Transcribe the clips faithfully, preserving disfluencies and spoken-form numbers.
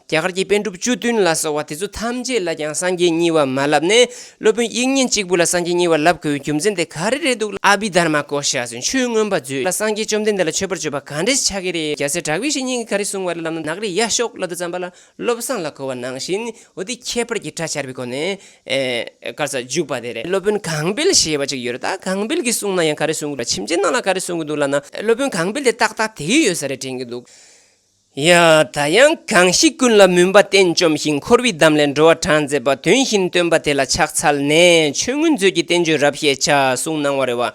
རྒྱ་གར་གྱི་པཎ་གྲུབ་བཅུ་བདུན་ལ་སོགས་པ་དེ་ཚོ་ཐམས་ཅད་ལ་ཀྱང་སངས་རྒྱས་གཉིས་པ་མ་ལབ་ནས། སློབ་དཔོན་དབྱིག་གཉེན་གཅིག་པུ་ལ་སངས་རྒྱས་གཉིས་པ་ལབ་དགོས་པའི་རྒྱུ་མཚན་དེ་ག་རེ་རེད་འདུག་ཨ་བྷི་དྷརྨ་ཀོ་ཤ་ཟེར། ཆོས་མངོན་པ་མཛོད་ལ་སངས་རྒྱས་བཅོམ་ལྡན་འདས་ལ་མཆོད་པར་བརྗོད་པ་ག་འདྲས་ཆགས་ཀྱི་རེད། རྒྱལ་སྲས་གྲགས་པའི་བཤེས་གཉེན་གྱིས་ག་རེ་གསུངས་པ་རེད་ལབ་ན། ནགས་རི་ཡར་ཤོག་ལབ་དུས་ཙམ་པ་ལ་བློ་བཟང་ལ་གོ་བ་ནང་བཞིན། འོ་དེ་ཁྱད་པར་གྱི་སྒྲ་སྦྱར་བའི་སྒོ་ནས། ཨེ། ག་རེ་ཟེར། བརྗོད་པ་དེ་རེད། སློབ་དཔོན་གང་པེལ་ཞེས་པ་ཅིག་ཡོད་རེད། ད་གང་པེལ་གྱིས་གསུངས་ན་ཡང་ག་རེ་གསུང་གི་འདུག་ཁྱིམ་མཚེས་ནང་ལ་ག་རེ་གསུང་གི་འདུག་ལབ་ན། སློབ་དཔོན་གང་པེལ་དེ་ཏག་ཏག་དེ་གི་ཡོད་ས་རེད་དྲན་གྱི་འདུག་ཡ། ད་ཡང་གང་ཞིག་ཀུན་ལ་མུན་པ་གཏན་བཅོམ་ཞིང་། འཁོར་བའི་འདམ་ལས་འགྲོ་བ་དྲངས་མཛད་པ། དོན་བཞིན་སྟོན་པ་དེ་ལ་ཕྱག་འཚལ་ནས། ཆོས་མངོན་མཛོད་ཀྱི་བསྟན་བཅོས་རབ་བཤད་བྱ། གསུངས་གནང་བ་རེད་བ།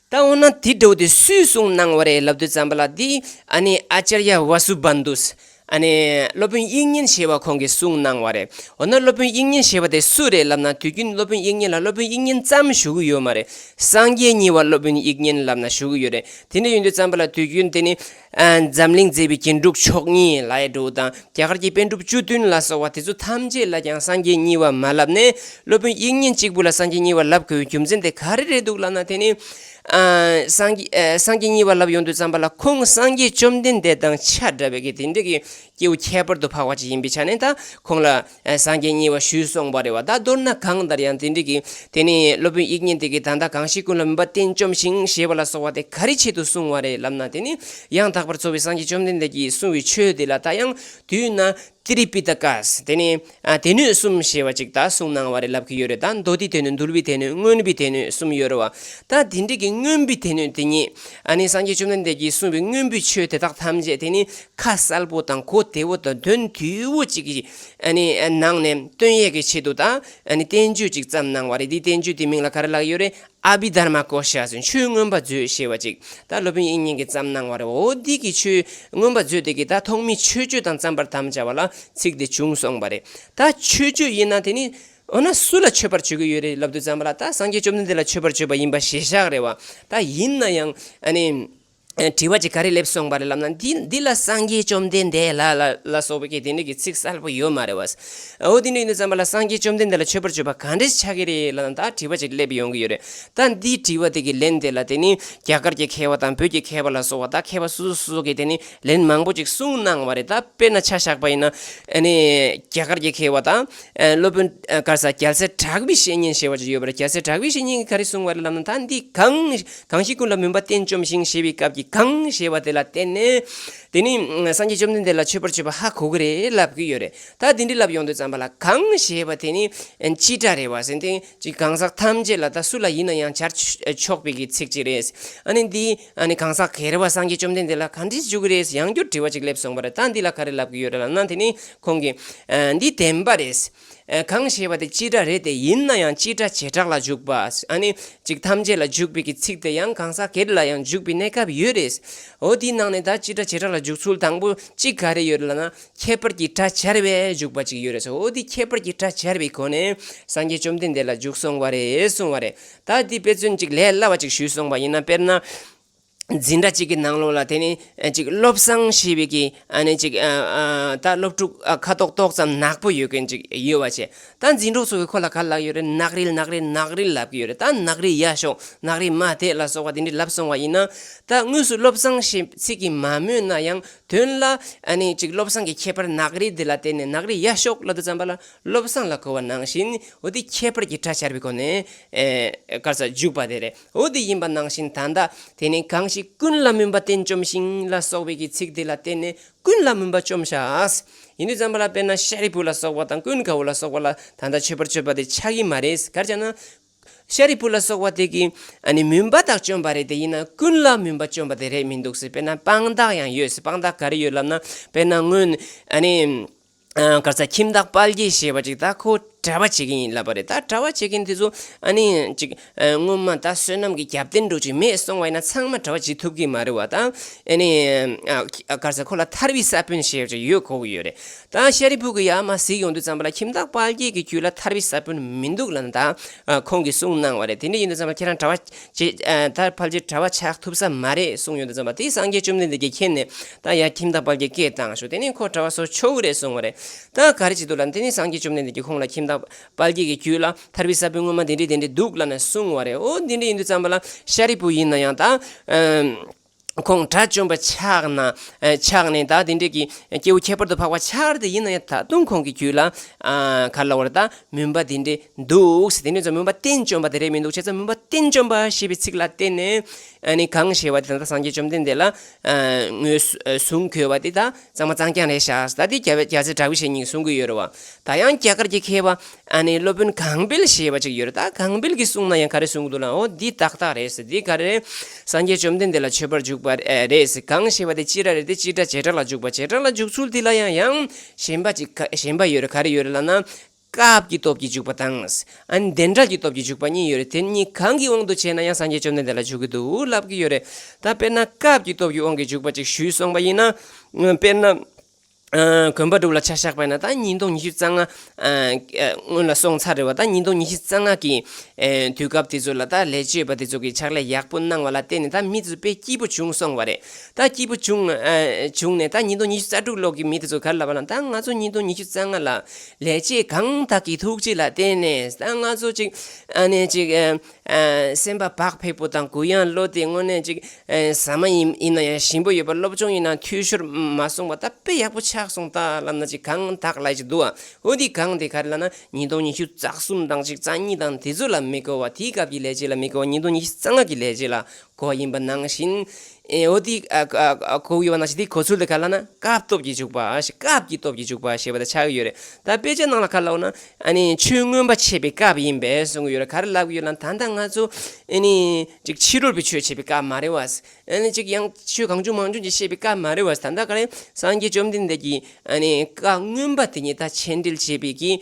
ད་འོ་ན་དེ་འདྲ་བོ་དེ་སུས་གསུངས་གནང་བ་རེད་ལབ་དུས་ཙམ་པ་ལ། འདི་ཨ་ནི་ཨཱ་ཙརྱ་ཝ་སུ་བནྡུས། ཨ་ནི་སློབ་དཔོན་དབྱིག་གཉེན་ཞེས་པ་ཁོང་གིས་གསུངས་གནང་བ་རེད། འོ་ན་སློབ་དཔོན་དབྱིག་གཉེན་ཞེས་པ་དེ་སུ་རེད་ལབ་ན། དུས་རྒྱུན་སློབ་དཔོན་དབྱིག་གཉེན་ལ་སློབ་དཔོན་དབྱིག་གཉེན་ཙམ་ཞུ་གི་ཡོད་མ་རེད། སངས་རྒྱས་གཉིས་པ་སློབ་དཔོན་དབྱིག་གཉེན་ལབ་ན་ཞུ་གི་ཡོད་རེད། དེ་འདྲ་ཡིན་དུས་ཙམ་པ་ལ་དུས་རྒྱུན་དེ་ནི། ཨ། འཛམ་གླིང་མཛེས་པའི་རྒྱན་དྲུག་མཆོག་གཉིས་ལབ་ཡ་འདྲ་བོ་དང་། རྒྱ་གར་གྱི་པཎ་གྲུབ་བཅུ་བདུན་ལ་སོགས་པ་དེ་ཚོ་ཐམས་ཅད་ལ་ཀྱང་སངས་རྒྱས་གཉིས་པ་མ་ལབ་ནས། སློབ་དཔོན་དབྱིག་གཉེན་གཅིག་པུ་ལ་སངས་རྒྱས་གཉིས་པ་ལབ་དགོས་པའི་རྒྱུ་མཚན་དེ་ག་རེ་རེད་འདུག་ལབ་ན། དེ་ནི། ཨ། སངས་རྒྱས། ཨ། སངས་རྒྱས་གཉིས་པ་ལབ་ཡོང་དུས་ཙམ་པ་ལ། ཁོང་སངས་རྒྱས་བཅོམ་ལྡན་འདས་དང་ཆ་འདྲ་བའི་གི་དེ་འདྲ་གི་སྐྱེ་བོ་ཁྱད་པར་དུ་འཕགས་པ་ཅིག་ཡིན་པའི་ཆ་ནས། ད་ཁོང་ལ་སངས་རྒྱས་གཉིས་པ་ཞུས་སོང་བ་རེད་བ། ད་མདོར་ན་གང་ལྟར་ཡང་དེ་འདྲ་གི། དེ་ནི་སློབ་དཔོན་དབྱིག་གཉེན་དེ་གིས་ད་ལྟ་གང་ཞིག་ཀུན་ལ་མུན་པ་གཏན་བཅོམ་ཞིང་ཞེས་པ་ལ་སོགས་པ་དེ་ག་རེ་ཆེད་དུ་གསུངས་བ་རེད་ལབ་ན། དེ་ནི་ཡང་དག་པར་རྫོགས་པའི་སངས་རྒྱས་བཅོམ་ལྡན་འདས་ཀྱིས་གསུངས་པའི་ཆོས་དེ་ལ། ད་ཡང་དུས་ན་ཏྲི་པི་ཏ་ཀ། དེ་ནི། ཨ། སྡེ་སྣོད་གསུམ་ཞེས་པ་ཅིག་ད་གསུངས་གནང་བ་རེད་ལབ་ཀྱི་ཡོད་རེད། ད་མདོ་སྡེའི་སྡེ་སྣོད། འདུལ་བའི་སྡེ་སྣོད། མངོན་པའི་སྡེ་སྣོད་གསུམ་ཡོད་རེད་བ། ད་དེ་འདྲ་གི་མངོན་པའི་སྡེ་སྣོད་དེ་ཉིད། ཨ་ནི་སངས་རྒྱས་བཅོམ་ལྡན་འདས་ཀྱིས་གསུངས་པའི་མངོན་པའི་ཆོས་དེ་དག་ཐམས་ཅད་དེ་ནི་ཁ་གསལ་པོ་དང་གོ་བདེ་བོ་དང་དོན་བསྡུས་པོ་ཅིག་གི། ཨ་ནི་ནང་ནས་སྟོན་ཡས་ཀྱི་ཆེད་དུ་ད། ཨ་ནི་བསྟན་བཅོས་ཅིག་བརྩམས་གནང་བ་རེད། འདི་བསྟན་བཅོས་དེའི་མིང་ལ་ག་རེ་ལབ་ཡོད་རེད། ཨ་བྷི་དྷརྨ་ཀོ་ཤ་ཟེར། ཆོས་མངོན་པ་མཛོད་ཞེས་པ་ཅིག་ད་སློབ་དཔོན་དབྱིག་གཉེན་གྱིས་བརྩམས་གནང་བ་རེད། འོ་འདི་གི་ཆོས་མངོན་པ་མཛོད་དེ་གི་ད་ཐོག་མའི་མཆོད་བརྗོད་དང་བརྩམ་པར་དམ་བཅའ་བ་ལ་ཚིག་དེ་བྱུང་སོང་བ་རེད། ད་མཆོད་བརྗོད་ཡིན་ན་དེ་ནི། འོ་ན་སུ་ལ་མཆོད་པར་བརྗོད་ཀྱི་ཡོད་རེད་ལབ་དུས་ཙམ་པ་ལ། ད་སངས་རྒྱས་བཅོམ་ལྡན་འདས་ལ་མཆོད་པར་བརྗོད་པ་ཡིན་པ་ཞེ་བཞག་རེད་བ། ད་ཡིན་ན་ཡང་ཨ་ནི། དྲི་བ་ཅིག་ག་རེ་སླེབས་སོང་བ་རེད་ལབ་ན། འདི་འདི་ལ་སངས་རྒྱས་བཅོམ་ལྡན་འདས་ལ་ལ་ལ་སོགས་པའི་གི་དེ་འདྲ་གི་ཚིག་གསལ་པོ་ཡོད་མ་རེད་བ། འོ་དེ་འདྲ་ཡིན་དུས་ཙམ་པ་ལ་སངས་རྒྱས་བཅོམ་ལྡན་འདས་ལ་མཆོད་པར་བརྗོད་པ་ག་འདྲས་ཆགས་ཀྱི་རེད་ལབ་ན། ད་དྲི་བ་ཅིག་སླེབས་ཡོང་གི་ཡོད་རེད། ད་འདིའི་དྲི་བ་དེ་གི་ལན་དེ་ལ་དེ་ནི་རྒྱ་གར་གྱི་མཁས་པ་དང་བོད་ཀྱི་མཁས་པ་ལ་སོགས་པ། ད་མཁས་པ་སོ་སོ་སོ་སོ་གིས་དེ་ནི་ལན་མང་པོ་ཅིག་གསུངས་གནང་བ་རེད། ད་དཔེར་ན་ཆ་བཞག་པ་ཡིན་ན། ཨ་ནི་རྒྱ་གར་གྱི་མཁས་པ་དང་། ཨ། སློབ་དཔོན། ཨ། ག་རེ་ཟེར། རྒྱལ་སྲས་གྲགས་པའི་བཤེས་གཉེན་ཞེས་པ་ཅིག་ཡོད་པ་རེད། རྒྱལ་སྲས་གྲགས་པའི་བཤེས་གཉེན་གྱིས་ག་རེ་གསུངས་པ་རེད་ལབ་ན། ད་འདི་གང་གང་ཞིག་ཀུན་ལ་མུན་པ་གཏན་བཅོམ་ཞིང་ཞེས་པའི་སྐབས་ཀྱི་གང་ཞེས་པ་དེ་ལ་བརྟེན་ནས། དེ་ནི་སངས་རྒྱས་བཅོམ་ལྡན་འདས་ལ་མཆོད་པར་བརྗོད་པ་ཧ་གོ་གི་རེད་ལབ་ཀྱི་ཡོད་རེད། ད་འདི་འདྲ་ལབ་ཡོང་དུས་ཙམ་པ་ལ། གང་ཞེས་པ་དེ་ནི་སྤྱི་སྒྲ་རེད་བ་ཟེར། དེ་ཅིག་གང་ཟག་ཐམས་ཅད་ལ། ད་སུ་ལ་ཡིན་ན་ཡང་སྦྱར་ཆོག་པའི་གི་ཚིག་ཅིག་རེད། ཨ་ནི་འདི། ཨ་ནི་གང་ཟག་ག་རེ་བ་སངས་རྒྱས་བཅོམ་ལྡན་འདས་ལ་ག་འདྲས་འཇུག་གི་རེད། ཡང་བསྐྱར་དྲི་བ་ཅིག་སླེབས་སོང་བ་རེད། ད་འདི་ལ་ག་རེ་ལབ་ཀྱི་ཡོད་རེད་ལབ་ན། དེ་ནི་ཁོང་གིས། ཨ། འདི་བདེན་པ་རེད། ཨ། གང་ཞེས་པ་དེ་སྤྱི་སྒྲ་རེད་དེ། ཡིན་ན་ཡང་སྤྱི་སྒྲ་བྱེ་བྲག་ལ་འཇུག་པ། ཨ་ནི་ཅིག་ཐམས་ཅད་ལ་འཇུག་པའི་གི་ཚིག་དེ་ཡང་གང་ཟག་སྒེར་ལ་ཡང་འཇུག་པའི་གནས་སྐབས་ཡོད་རེད། འོ་དེའི་ནང་ནས་ད་སྤྱི་སྒྲ་བྱེ་བྲག་ལ་འཇུག་ཚུལ་དང་པོ་གཅིག་ག་རེ་ཡོད་རེད་ལབ་ན། ཁྱད་པར་གྱི་སྒྲ་སྦྱར་བས་འཇུག་པ་ཅིག་ཡོད་རེད་ཟེར། འོ་དེ་ཁྱད་པར་གྱི་སྒྲ་སྦྱར་བའི་སྒོ་ནས་སངས་རྒྱས་བཅོམ་ལྡན་འདས་ལ་འཇུག་སོང་བ་རེད་གསུངས་བ་རེད། ད་འདི་དཔེ་མཚོན་ཅིག་ལས་སླ་བ་ཅིག་ཞུས་སོང་བ་ཡིན་ན། དཔེར་ན། འཛིན་གྲྭ་གཅིག་གི་ནང་ལོགས་ལ་དེ་ནི་ཅིག་བློ་བཟང་ཞེས་པའི་གི། ཨ་ནི་ཅིག་ཨ་ཨ་ད་སློབ་ཕྲུག་ཨ་ཁ་དོག་ཏོག་ཙམ་ནག་པོ་ཡོད་མཁན་ཅིག་ཡོད་པ་བྱས། ད་འཛིན་གྲོགས་ཚོ་གིས་ཁོ་ལ་ག་ལབ་ཡོད་རེད། ནག་རིལ་ནག་རིལ་ནག་རིལ་ལབ་ཀྱི་ཡོད་རེད། ད་ནག་རིལ་ཡར་ཤོག་ནག་རིལ་མར་དེད་ལ་སོགས་པ་དེ་འདྲ་ལབ་སོང་བ་ཡིན་ན། ད་དངོས་སུ་བློ་བཟང་ཞེས་ཚིག་གིས་མ་སྨོས་ན་ཡང་དོན་ལ། ཨ་ནི་ཅིག་བློ་བཟང་གི་ཁྱད་པར་ནག་རིལ་དེ་ལ་བརྟེན་ནས་ནག་རིལ་ཡར་ཤོག་ལབ་དུས་ཙམ་པ་ལ། བློ་བཟང་ལ་གོ་བ་ནང་བཞིན། འོ་དེ་ཁྱད་པར་གྱི་སྒྲ་སྦྱར་བའི་སྒོ་ནས། ཨེ། ག་རེ་ཟེར། འཇུག་པ་དེ་རེད། འོ་དེ་ཡིན་པ་ནང་བཞིན་ད་ལྟ་དེ་ནི་གང་ཞིག་ཀུན་ལ་མུན་པ་གཏན་བཅོམ་ཞིང་ལ་སོགས་པའི་གི་ཚིག་དེ་ལ་བརྟེན་ནས་ཀུན་ལ་མུན་པ་བཅོམ་བཞག་ཡིན་དུས་ཙམ་པ་ལ། དཔེར་ན་ཤཱ་རིའི་བུ་ལ་སོགས་པ་དང་ཀུན་དགའ་བོ་ལ་སོགས་པ་ལ་ད་ལྟ་མཆོད་པར་བརྗོད་པ་དེ་ཆགས་ཀྱི་མ་རེད། ག་རེ་བྱས་ན། ཤཱ་རིའི་བུ་ལ་སོགས་པ་དེ་གིས་ཨ་ནི་མུན་པ་དག་བཅོམ་པ་རེད་དེ། ཡིན་ན་ཀུན་ལ་མུན་པ་བཅོམ་པ་དེ་རེད་མི་འདུག་ཟེར། དཔེར་ན་དཔང་རྟགས་ཡང་ཡོད་ཟེར། དཔང་རྟགས་ག་རེ་ཡོད་ལབ་ན། དཔེར་ན་སྔོན་ཨ་ནི། ཨ། ག་རེ་ཟེར། ཁྱིམ་བདག་དཔལ་དགྱེས་ཞེས་པ་ཅིག་ད་ཁོ་གྲྭ་པ་བྱེད་ཀྱི་ཡིན་ལབ་པ་རེད། ད་གྲྭ་པ་བྱེད་མཁན་དེ་ཚོ་ཨ་ནི་ཅིག་ཨ། སྔོན་མ་ད་བསོད་ནམས་ཀྱི་རྒྱབ་རྟེན་འདྲ་ཅིག་མེད་སོང་བ་ཡིན་ན་ཚང་མ་གྲྭ་པ་བྱེད་ཐུབ་ཀྱི་མ་རེད་བ། ད་ཨ་ནི། ཨ། ག་རེ་ཟེར། ཁོ་ལ་ཐར་པའི་ས་བོན་ཞེས་པ་ཅིག་ཡོད་དགོས་ཀྱི་ཡོད་རེད། ད་ཤཱ་རིའི་བུ་གིས་ཡར་མར་གཟིགས་ཡོང་དུས་ཙམ་པ་ལ་ཁྱིམ་བདག་དཔལ་དགྱེས་ཀྱི་རྒྱུད་ལ་ཐར་པའི་ས་བོན་མི་འདུག་ལབ་ནས་ད། ཨ། ཁོང་གིས་གསུངས་གནང་བ་རེད། དེ་འདྲ་ཡིན་དུས་ཙམ་པ་ཁྱེད་རང་གྲྭ་པ་ཅེས། ཨ། ད་ཕལ་ཆེར་གྲྭ་པ་ཆགས་ཐུབ་ས་མ་རེད་གསུངས་ཡོང་དུས་ཙམ་པ། དེ་སངས་རྒྱས་བཅོམ་ལྡན་འདས་ཀྱིས་མཁྱེན་ནས་ད་ཡར་ཁྱིམ་བདག་དཔལ་དགྱེས་སྐད་བཏང་ཞུ། དེ་ནས་ཁོ་གྲྭ་པ་བཟོ་ཆོག་གི་རེད་གསུངས་པ་རེད། ད་ག་རེ་བྱེད་འདུག་ལབ་ན། དེ་ནས་སངས་རྒྱས་བཅོམ་ལྡན་འདས་ཀྱིས་ཁོང་ལ་ཁྱིམ་བདག་དཔལ་དགྱེས་ཀྱི་རྒྱུད་ལ་ཐར་པའི་ས་བོན་སྔོན་མ་འདི་འདྲ་འདི་འདྲ་འདུག་ལབ་ནས་གསུངས་པ་རེད། འོ་འདི་འདྲ་ཡིན་དུས་ཙམ་པ་ལ་ཤཱ་རིའི་བུ་ཡིན་ན་ཡང་ད། ཨམ། ཁོང་དགྲ་བཅོམ་པ་ཆགས་ན་ཆགས་ནས་ད་དེ་འདྲས་ཀྱི་སྐྱེ་བོ་ཁྱད་པར་དུ་འཕགས་པ་ཆགས་རེད་དེ། ཡིན་ན་ཡང་ད་དུང་ཁོང་གི་རྒྱུད་ལ་ག་ལ་བར་ད་མུན་པ་དེ་འདྲས་འདུག་ཟེར། དེ་འདྲས་ཙང་མུན་པ་རྟེན་བཅོམ་པ་དེ་རེད་མི་འདུག་བྱས་ཙང་མུན་པ་རྟེན་བཅོམ་པ་ཞེས་པའི་ཚིག་ལ་བརྟེན་ནས་ཨ་ནི་གང་ཞེས་པ་དེ་ད་ལྟ་སངས་རྒྱས་བཅོམ་ལྡན་འདས་ལ་ངོས་བཟུང་དགོས་པ་དེ་ད་གཙང་མ་གཙང་རྐྱང་རེད་ཤག་ད་དེ་རྒྱ་བོད་རྒྱལ་སྲས་གྲགས་པའི་བཤེས་གཉེན་གསུང་གི་ཡོད་རེད་བ། ད་ཡང་རྒྱ་གར་གྱི་མཁས་པ་ཨ་ནི་སློབ་དཔོན་གང་པིལ་ཞེས་པ་ཅིག་ཡོད་རེད། ད་གང་པིལ་གྱིས་གསུངས་ན་ཡང་ག་རེ་གསུང་གི་འདུག་ལ། འོ་འདི་ཏག་ཏག་རེད་ཟེར། འདི་ག་རེ་རེད། སངས་རྒྱས་བཅོམ་ལྡན་འདས་ལ་མཆོད་པར་འཇུག་པ་རེད་ཟེར། གང་ཞེས་པ་དེ་སྤྱི་སྒྲ་རེད་དེ། སྤྱི་སྒྲ་བྱེ་བྲག་ལ་འཇུག་པ། བྱེ་བྲག་ལ་འཇུག་ཚུལ་འདི་ལ་ཡང་ཡང་གཞན་པ་ཅིག་གཞན་པ་ཡོད་རེད། ག་རེ་ཡོད་རེད་ལབ་ན། སྐབས་ཀྱི་སྟོབས་ཀྱིས་འཇུག་པ་དང་། ཨ་ནི་བདེན་བྲལ་གྱི་སྟོབས་ཀྱིས་འཇུག་པ་གཉིས་ཡོད་རེད། དེ་གཉིས་གང་གི་དབང་དུ་བྱས་ན་ཡང་སངས་རྒྱས་བཅོམ་ལྡན་འདས་ལ་འཇུག་གི་འདུག་ལབ་ཀྱི་ཡོད་རེད། ད་དཔེར་ན་སྐབས་ཀྱི་སྟོབས་ཀྱི་དབང་གིས་འཇུག་པ་ཅིག་ཞུས་སོང་བ་ཡིན་ན། དཔེར་ན། ཨ་གོམ་པ་དྲུག་ལ་ཆ་བཞག་པ་ཡིན་ན་ད་ཉིས་སྟོང་ཉི་ཤུ་རྩ་ལྔ་ཨ་སྔོན་ལ་སོང་ཚར་རེད་བ། ད་ཉིས་སྟོང་ཉི་ཤུ་རྩ་ལྔ་གི་ཨ་དུས་སྐབས་དེ་ཚོ་ལ་ད་ལས་བྱེད་པ་དེ་ཚོ་གིས་ཕྱག་ལས་ཡག་པོ་གནང་བ་ལ་བརྟེན་ནས་ད་མི་ཚོ་དཔེ་སྐྱིད་པོ་བྱུང་སོང་བ་རེད། ད་སྐྱིད་པོ་བྱུང་ཨ་བྱུང་ནས་ད་ཉིས་སྟོང་ཉི་ཤུ་རྩ་དྲུག་ལོ་གི་མི་དེ་ཚོ་ག་རེ་ལབ་པ་ལ། ད་ང་ཚོ་ཉིས་སྟོང་ཉི་ཤུ་རྩ་ལྔ་ལ་ལས་བྱེད་གང་དག་གི་ཐུགས་རྗེ་ལ་བརྟེན་ནས་ད་ང་ཚོ་ཅིག་ཨ་ནི་ཅིག་ཨ། ཨ་སེམས་པ་བག་ཕེབས་པོ་དང་གུ་ཡངས་བློ་བདེ། དངོས་གནས་ཅིག་ཨ་ཟ་མ་ཡིན་ཡིན་ན་ཡང་ཞིམ་པོ་ཡོད་པ། སློབ་སྦྱོང་ཡིན་ན་འཐུས་ཤོར་མ་སོང་བ། ད་དཔེ་ཡག་པོ་ཆགས་སོང་ད་ལབ་ན་ཅིག་གང་དག་ལ་ཅིག་འདུག་ཨ། འོ་འདི་གང་དེ་ག་རེ་ལབ་ན་ཉིས་སྟོང་ཉི་ཤུ་རྩ་གསུམ་དང་ཅིག་རྩ་གཉིས་དང་དེ་ཚོ་ལ་མི་གོ་བ། དེའི་སྐབས་ཀྱི་ལས་བྱེད་ལ་མི་གོ་བ། ཉིས་སྟོང་ཉི་ཤུ་རྩ་ལྔ་གི་ལས་བྱེད་ལ་གོ་བ་ཡིན་པ་ནང་བཞིན། ཨེ་འོ་དེ་ཨ་ཨ་ཨ་གོ་ཡོད་པ་ནང་བཞིན་དེ་གོ་ཚུལ་དེ་ག་ལབ་ན་སྐབས་སྟོབས་ཀྱིས་འཇུག་པ། སྐབས་ཀྱི་སྟོབས་ཀྱིས་འཇུག་པ་ཞེས་པ་དེ་ཆགས་ཀྱི་ཡོད་རེད། ད་དཔེ་ཆ་ནང་ལ་ག་ལབ་ན་ཨ་ནི་ཆོས་མངོན་པ་བྱེད་པའི་སྐབས་ཡིན་པས་གསུང་གི་ཡོད་རེད། ག་རེ་ལབ་ཀྱི་ཡོད་ལབ་ན་ད་ལྟ་ང་ཚོ་ཨ་ནི་ཅིག་ཕྱི་རོལ་པའི་ཆོས་བྱེད་པའི་སྐབས་མ་རེད་བ། ཨ་ནི་ཅིག་ཡང་ཆོས་གང་བྱུང་མང་བྱུང་ཅིག་བཤད་པའི་སྐབས་མ་རེད་བ། ད་ལྟ་ག་རེ་སངས་རྒྱས་བཅོམ་ལྡན་འདས་ཀྱི་ཨ་ནི་བཀའ་མངོན་པ་དེ་ཉིད་ད་མཆན་འགྲེལ་བྱེད་པའི་གི་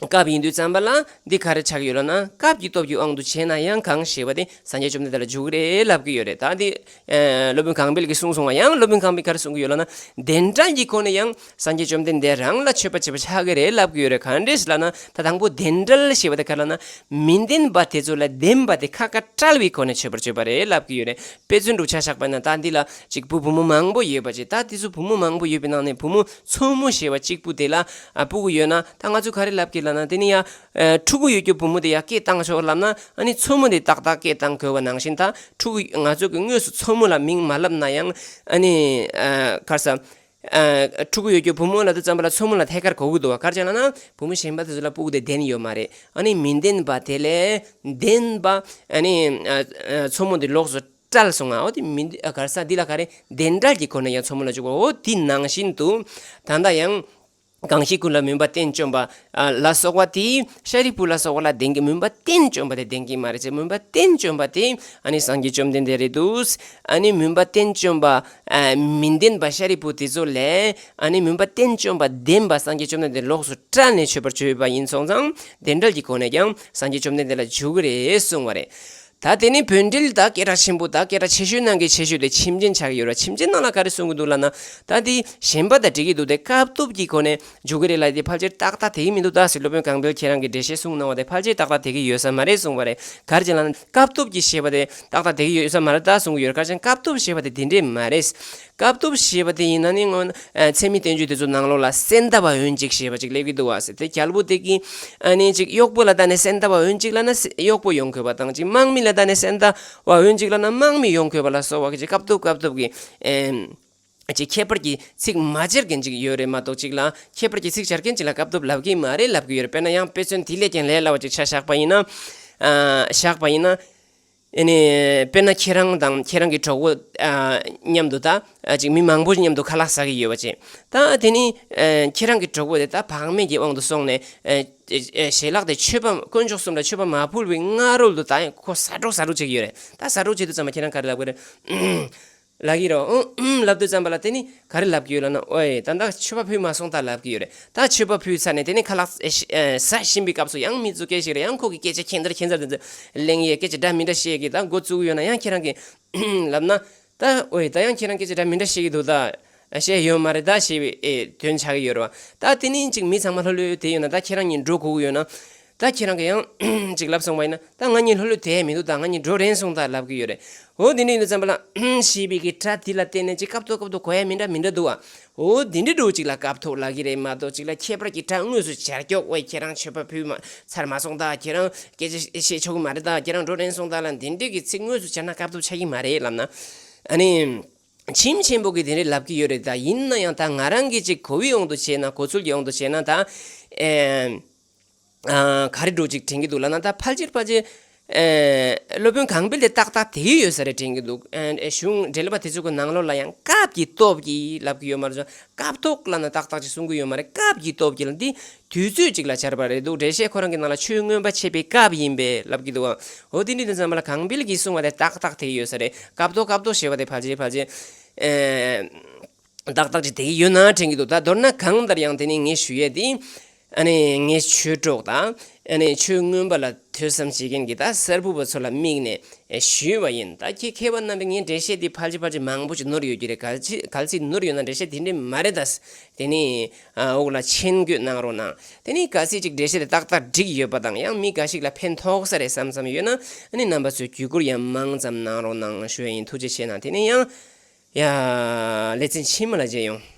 སྐབས་ཡིན་དུས་ཙམ་པ་ལ་འདི་ག་རེ་ཆགས་ཡོད་ལབ་ན། སྐབས་ཀྱི་སྟོབས་ཀྱི་དབང་དུ་བྱས་ན་ཡང་གང་ཞེས་པ་དེ་སངས་རྒྱས་བཅོམ་ལྡན་འདས་ལ་འཇུག་གི་རེད་ལབ་ཀྱི་ཡོད་རེད། ད་འདི་ཨ་སློབ་དཔོན་གང་པིལ་གྱིས་གསུངས་སོང་བ། ཡང་སློབ་དཔོན་གང་པིལ་ག་རེ་གསུང་གི་ཡོད་ལབ་ན། བདེན་བྲལ་གྱི་སྒོ་ནས་ཡང་སངས་རྒྱས་བཅོམ་ལྡན་འདས་རང་ལ་མཆོད་པ་བྱེད་པ་ཆགས་ཀྱི་རེད་ལབ་ཀྱི་ཡོད་རེད། ག་འདྲས་ལབ་ན་ད་དང་པོ་བདེན་བྲལ་ཞེས་པ་དེ་ག་རེ་ལབ་ན། མི་བདེན་པ་དེ་ཚོ་ལ་བདེན་པ་དེ་ཁ་ཁ་བྲལ་བའི་སྒོ་ནས་མཆོད་པར་བརྗོད་པ་རེད་ལབ་ཀྱི་ཡོད་རེད། དཔེ་མཚོན་དུ་ཆ་བཞག་པ་ན་ད་འདི་ལ་ཅིག་བུ་བུ་མོ་མང་པོ་ཡོད་པ་ཅིག་ད་དེ་ཚོ་བུ་མོ་མང་པོ་ཡོད་པའི་ནང་ནས་བུ་མོ་མཚོ་མོ་ཞེས་པ་གཅིག་པུ་དེ་ལ་ཨ་སྤུ་གུ་ཡོད་ན་ད་ང་ཚོས་ག་རེ་ལབ་ཀྱི་ལབ་ན། དེ་ནི་ཡ་ཨ་ཕྲུ་གུ་ཡོད་རྒྱུ་བུ་མོ་དེ་ཡ་སྐད་བཏང་ཆོག་ལབ་ན། ཨ་ནི་མཚོ་མོ་དེ་ཏག་ཏག་སྐད་བཏང་དགོས་པ་ནང་བཞིན། ད་ཕྲུ་གུ་ང་ཚོ་གི་དངོས་སུ་མཚོ་མོ་ལ་མིང་མ་ལབ་ན་ཡང་ཨ་ནི་ཨ་ག་རེ་ཟ། ཨ་ཕྲུ་གུ་ཡོད་རྒྱུ་བུ་མོ་ལབ་དུས་ཙམ་པ་ལ་མཚོ་མོ་ལ་ཐད་ཀར་གོ་གི་འདུག་བ། ག་རེ་བྱས་ལབ་ན་བུ་མོ་གཞན་པ་དེ་ཚོ་ལ་སྤུ་གུ་དེ་བདེན་ཡོད་མ་རེད། ཨ་ནི་མི་བདེན་པ་དེ་ལས་བདེན་པ་ཨ་ནི་ཨ་ཨ་མཚོ་མོ་དེ་ལོགས་སུ་བྲལ་སོང་ང་། འོ་དེ་མི་འདི་ཨ་ག་རེ་ཟ། འདི་ལ་ག་རེ་བདེན་བྲལ་གྱི་སྒོ་ནས་ཡང་མཚོ་མོ་ལ་འཇུག་པ། འོ་དེ་ནང་བཞིན་དུ་ད་ལྟ་ཡང་གང་ཞིག་ཀུན་ལ་མུན་པ་བསྟན་བཅོམ་པ་ཨ་ལ་སོགས་པ་དེ་ཤཱ་རིའི་བུ་ལ་སོགས་པ་ལ་བདེན་གྱི། མུན་པ་བསྟན་བཅོམ་པ་དེ་བདེན་གྱི་མ་རེད་ཅེས། མུན་པ་བསྟན་བཅོམ་པ་དེ་ཨ་ནི་སངས་རྒྱས་བཅོམ་ལྡན་འདས་རེད་འདུག་ཨ་ནི་མུན་པ་བསྟན་བཅོམ་པ་ཨ་མི་བདེན་པ་ཤཱ་རིའི་བུ་དེ་ཚོ་ལས་ཨ་ནི་མུན་པ་བསྟན་བཅོམ་པ་བདེན་པ་སངས་རྒྱས་བཅོམ་ལྡན་འདས་ལོགས་སུ་བྲལ་ནས་མཆོད་པར་བརྗོད་པ་ཡིན་སོང་ཙང་། བདེན་བྲལ་གྱི་སྒོ་ནས་ཀྱང་སངས་རྒྱས་བཅོམ་ལྡན་འདས་ལ་འཇུག་གི་རེད་གསུངས་པ་རེད། ད་དེ་ནི་བོད་འགྲེལ་ད་སྐད་གྲགས་ཆེན་པོ། ད་སྐད་གྲགས་ཆེ་ཤོས་ནང་གི་ཆེ་ཤོས་དེ་ཕྱི་མ་ཅན་ཆགས་ཀྱི་ཡོད་རེད། ཕྱི་མ་ཅན་ནང་ལ་ག་རེ་གསུང་གི་འདུག་ལབ་ན། ད་དེ་གཞན་པ་དང་འགྲིག་གི་འདུག་དེ་སྐབས་སྟོབས་ཀྱི་སྒོ་ནས་འཇུག་གི་རེད་ལབ་དེ་ཕལ་ཆེར་ཏག་ཏག་དེ་གི་མི་འདུག་ད་ཟེར་སློབ་དཔོན་གང་པིལ་ཁྱེད་རང་གི་འགྲེལ་བཤད་གསུངས་གནང་བ་དེ་ཕལ་ཆེར་ཏག་ཏག་དེ་གི་ཡོད་ས་མ་རེད་གསུངས་པ་རེད། ག་རེ་བྱས་ལབ་ན་སྐབས་སྟོབས་ཀྱི་ཞེས་པ་དེ་ཏག་ཏག་དེ་གི་ཡོད་ས་མ་རེད་ད་གསུང་གི་ཡོད་རེད། ག་རེ་བྱས་ན་སྐབས་སྟོབས་ཞེས་པ་དེ་དེ་འདྲས་མ་རེད། སྐབས་སྟོབས་ཞེས་པ་དེ་ཡིན་ན་ནི་སྔོན་ཨ་ཚད་མའི་བསྟན་བཅོས་དེ་ཚོ་ནང་ལོགས་ལ་སེམས་ལྟ་བ་འོན་ཅིག་ཞེས་པ་ཅིག་སླེབས་ཀྱི་འདུག་བ་ཟེར། དེ་རྒྱལ་པོ་དེ་གིས་ཨ་ནི་ཅིག་གཡོག་པོ་ལ་ལྟ་ནས་སེམས་ལྟ་བ་འོན་ཅིག་ལབ་ན་གཡོག་པོ་ཡོང་དགོས་པ་དང་ཅིག་དམག་མི་ལ་ལྟ་ནས་སེམས་ལྟ་བ་འོན་ཅིག་ལབ་ན་དམག་མི་ཡོང་དགོས་པ་ལ་སོགས་པ་གི་ཅིག་སྐབས་སྟོབས་སྐབས་སྟོབས་ཀྱི་ཨེམ་ཅིག་ཁྱད་པར་གྱི་ཚིག་མ་སྦྱར་མཁན་ཅིག་ཡོད་རེད་མ་གཏོགས་ཅིག་ལ་ཁྱད་པར་གྱི་ཚིག་སྦྱར་མཁན་ཅིག་ལ་སྐབས་སྟོབས་ལབ་ཀྱི་མ་རེད་ལབ་ཀྱི་ཡོད་རེད། དཔེར་ན་ཡང་དཔེ་མཚོན་དེ་ལས་ཀྱང་ལས་སླ་བ་ཅིག་ཆ་བཞག་པ་ཡིན་ན། ཨ་བཞག་པ་ཡིན་ན། ཨེ་ནི་དཔེར་ན་ཁྱེད་རང་དང་ཁྱེད་རང་གི་གྲོགས་པོ་ཨ་མཉམ་དུ་ད་ཨ་ཅིག་མི་མང་པོ་མཉམ་དུ་ཁ་ལག་ཟ་གི་ཡོད་པ་བྱས། ད་དེ་ནི་ཨ་ཁྱེད་རང་གི་གྲོགས་པོ་དེ་ད་བག་མེད་ཀྱི་དབང་དུ་སོང་ནས་ཨ་ཨ་ཞལ་ལག་དེ་མཆོད་པ་དཀོན་མཆོག་གསུམ་ལ་མཆོད་པ་མ་ཕུལ་བའི་སྔ་རོལ་དུ་ད་ཁོ་ཟ་འགྲོ་ཟ་འགྲོ་བྱེད་ཀྱི་ཡོད་རེད། ད་ཟ་འགྲོ་བྱེད་དུས་ཙམ་པ་ཁྱེད་རང་ག་རེ་ལབ་ཀྱི་རེད། ལབ་ཀྱི་རེད། ཨུམ་ཨུམ་ལབ་དུས་ཙམ་པ་ལ་དེ་ནི་ག་རེ་ལབ་ཀྱི་ཡོད་ལབ་ན། ཨོའི་ད་ལྟ་མཆོད་པ་ཕུལ་མ་སོང་ད་ལབ་ཀྱི་ཡོད་རེད། ད་མཆོད་པ་ཕུལ་ཚར་ནས་དེ་ནི་ཁ་ལག་ཨེ་ཤི་ཨེ་ཟ་བཞིན་པའི་སྐབས་སུ་ཡང་མི་ཚོ་སྐད་ཞིག་རེད། ཡང་ཁོ་གི་སྐད་ཆ་ཁྱད་མཚར་ཁྱད་མཚར་དེ་ཚོ་གླེང་ཡས་སྐད་ཆ་འདྲ་མི་འདྲ་བཤད་ཀྱི་ད་འགོ་བཙུགས་ཡོད་ན་ཡང་ཁྱེད་རང་གིས་ལབ་ན། ད་ཨོའི་ད་ཡང་ཁྱེད་རང་སྐད་ཆ་འདྲ་མི་འདྲ་བཤད་ཀྱི་འདུག་ད་བཤད་ཡོད་མ་རེད་ད་ཞེས་པའི་ཨེ་དོན་ཆགས་ཀྱི་ཡོད་རེད་བ། ད་དེ་ནི་ཅིག་མི་ཚང་མ་ལྷོད་ལྷོད་དེ་ཡོད་ན་ད་ཁྱེད་རང་གཉིས་འགྲོ་དགོས་ཀྱི་ཡོད་ན། ད་ཁྱེད་རང་གིས་ཡང་ཅིག་ལབ་སོང་བ་ཡིན་ན། ད་ང་གཉིས་ལྷོད་ལྷོད་དེ་མི་འདུག་ད་ང་གཉིས་འགྲོ་རན་སོང་ད་ལབ་ཀྱི་ཡོད་རེད། འོ་དེ་འདྲ་ཡིན་དུས་ཙམ་པ་ལ་ཞེས་པའི་གི་སྒྲ་དེ་ལ་བརྟེན་ནས་ཅིག་སྐབས་ཐོག་སྐབས་ཐོག་གོ་ཡ་མི་འདྲ་མི་འདྲ་འདུག་བ། འོ་དེ་འདྲ་འདྲ་བོ་ཅིག་ལ་སྐབས་ཐོག་ལབ་ཀྱི་རེད་མ་གཏོགས་ཅིག་ལ་ཁྱད་པར་གྱི་སྒྲ་དངོས་སུ་སྦྱར་ཀྱོག་ཝེ་ཁྱེད་རང་མཆོད་པ་ཕུལ་མ་ཚར་མ་སོང་ད། ཁྱེད་རང་སྐད་ཆ་བཤད་ཆོག་གི་མ་རེད་ད། ཁྱེད་རང་འགྲོ་རན་སོང་ད་ལ་འདི་འདྲ་གི་ཚིག་དངོས་སུ་སྦྱར་ན་སྐབས་ཐོག་ཆགས་ཀྱི་མ་རེད་ལབ་ན། ཨ་ནི་ཁྱིམ་ཆེན་པོ་གི་དེ་འདྲའི་ལབ་ཀྱི་ཡོད་རེད། ད་ཡིན་ན་ཡང་ད་ང་རང་གི་ཅིག་གོ་བའི་དབང་དུ་བྱས་ན། གོ་ཚུལ་གྱི་དབང་དུ་བྱས་ན་ད་ཨེ་ཨ་ག་རེ་འདྲ་ཅིག་དྲན་གྱི་འདུག་ལབ་ན། ད་ཕལ་ཆེར་ཕལ་ཆེར་ཨེ་སློབ་དཔོན་གང་པོ་དེ་ཏག་ཏག་དེ་གི་ཡོད་ས་རེད་དྲན་གྱི་འདུག་ཨེ་གཞུང་འགྲེལ་པ་དེ་ཚོ་གི་ནང་ལོགས་ལ་ཡང་སྐབས་ཀྱི་སྟོབས་ཀྱིས་ལབ་ཀྱི་ཡོད་མ་རེད། སྐབས་ཐོག་ལབ་ན་ཏག་ཏག་ཅིག་གསུང་གི་ཡོད་མ་རེད། སྐབས་ཀྱི་སྟོབས་ཀྱིས་ལབ་འདི་དུས་ཚོད་ཅིག་ལ་སྦྱར་བ་རེད་འདུག་འགྲེལ་བཤད་ཁོ་རང་གི་ནང་ལ་ཆོས་མངོན་པ་འཆད་པའི་སྐབས་ཡིན་པས་ལབ་ཀྱི་འདུག་འོ་དེ་འདྲ་དེ་ཚང་མ་ལ་གང་པོ་གིས་གསུང་བ་དེ་ཏག་ཏག་དེ་གི་ཡོད་ས་རེད། སྐབས་ཐོག་སྐབས་ཐོག་ཞེས་པ་དེ་ཕལ་ཆེར་ཕལ་ཆེར་ཨེ་ཏག་ཏག་ཅིག་དེ་གི་ཡོད་ན་དྲན་གྱི་འདུག་ད་མདོར་ན་གང་ལྟར་ཡང་དེ་ནི་ངས་ཞུ་ཡས་དེ། ཨ་ནི་ངས་ཆོས་གྲོགས་དང་། ཨ་ནི་ཆོས་མངོན་པ་ལ་ཐོས་བསམ་བྱེད་མཁན་གྱི་ད་གསར་བུ་བ་ཚོ་ལ་དམིགས་ནས་ཞུས་པ་ཡིན། ད་ཁྱེད་མཁས་པ་རྣམ་པས་ངའི་འགྲེལ་བཤད་འདི་ཕལ་ཆེར་ཕལ་ཆེར་མང་པོ་ཅིག་ནོར་ཡོད་ཀྱི་རེད། གལ་སྲིད་གལ་སྲིད་ནོར་ཡོད་ན་འགྲེལ་བཤད་དེ་འདྲས་མ་རེད་ད། དེ་ནི་ཨ་འོག་ལ་མཆན་འགོད་གནང་རོགས་གནང་། དེ་ནི་གལ་སྲིད་ཅིག་འགྲེལ་བཤད་དེ་ཏག་ཏག་འགྲིག་ཡོད་པ་དང་། ཡང་མི་འགའ་ཞིག་ལ་ཕན་ཐོགས་ས་རེད་བསམ་བསམ་ཡོད་ན། ཨ་ནི་རྣམ་པ་ཚོས་བརྒྱུད་བསྐུར་ཡང་མང་ཙམ་གནང་རོགས་གནང་ཞུ་ཡ་ཡིན། ཐུགས་རྗེ་ཆེ་གནང་། དེ་ནི་ཡང་ཡ་ལེ་ཚན་ཕྱི་མ་ལ་མཇལ་ཡོང་།